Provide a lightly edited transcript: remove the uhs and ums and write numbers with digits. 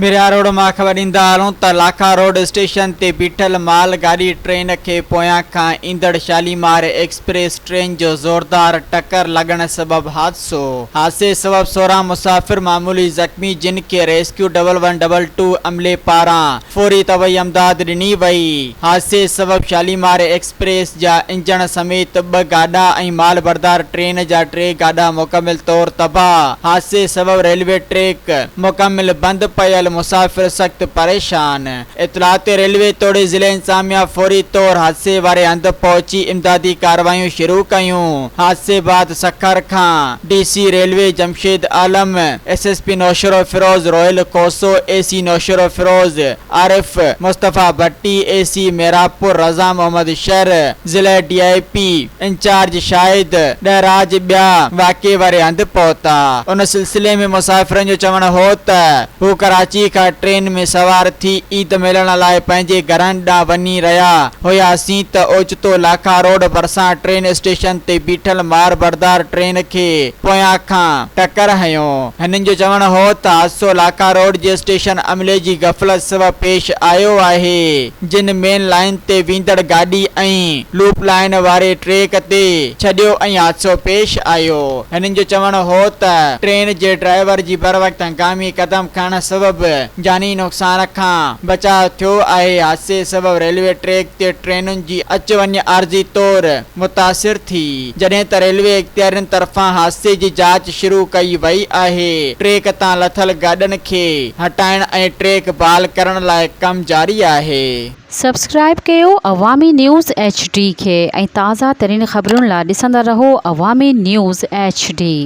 مريا road مان خبر ڏيندا هلون ته لاکا روڊ اسٽيشن تي بيٺل مال گاڏي ٽرين کي پويان کان ايندڙ شاليمار ايڪسپريس ٽرين جو زوردار ٽڪر لڳڻ سبب حادثو، حادثي سبب 16 مسافر معمولي زخمي جن کي ريسڪيو ڊبل ون ڊبل 2 عملي پاران فوري طبعي امداد ڏني وئي، حادثي سبب شاليمار ايڪسپريس جا انجڻ سميت ٻه گاڏا ۽ مال بردار ٽرين جا ٽي گاڏا مڪمل طور تباهه، حادثي سبب ريلوي ٽريڪ مڪمل بند پيل، مسافر سخت پريشان، اطلاع تي ريلوي توڙي ضلعي انتظاميا فوري طور حادثي واري هنڌ پهچي امدادي ڪارروايون شروع ڪيون، حادثي بعد سکر کان D C railway Jamshed Alam, S S P Naushahro Feroze Roheel Khoso, A C Naushahro Feroze Arif Mustafa Bhatti, A C Mirapur Raza Muhammad Shar, ضلعي D I P incharge Shahid Dahraj ٻيا واقعي واري هنڌ پهتا. ان سلسلي ۾ مسافرن جو چوڻ هو ته هو ڪراچي کان ٽرين ۾ سوار ٿي عيد ملڻ لاء پنهنجي گهرن ڏانهن وڃي رهيا هياسين ته اوچتو لاکا روڊ ڀرسان ٽرين اسٽيشن تي بيٺل مار بردار ٽرين کي پويان کان ٽڪر هنيو. هنن جو چوڻ هو ته حادثو لاکا روڊ جي اسٽيشن عملي جي غفلت سبب پيش آيو آهي، جن مين لائين تي ويندڙ گاڏي ۽ لوپ لائين واري ٽريڪ تي ڇڏيو ۽ حادثو پيش آيو. هنن جو چوڻ هو ته ٽرين جي ڊرائيور جي بروقت هنگامي قدم کڻڻ سبب جاني نقصان کان بچاء ٿيو آهي، حادثي سبب ريلوي ٽريڪ تي ٽرينن جي اچ وڃ عارضي طور متاثر ٿي، جڏهن ته ريلوي اختيارين طرفان حادثي جي جاچ شروع ڪئي وئي آهي، ٽريڪ تان لٿل گاڏن کي هٽائڻ ۽ ٽريڪ بحال ڪرڻ لاء ڪم جاري آهي. سبسڪرائيب ڪيو عوامي نيوز ايڇ ڊي کي ۽ تازه ترين خبرن لا ڏسندا رهو عوامي نيوز ايڇ ڊي.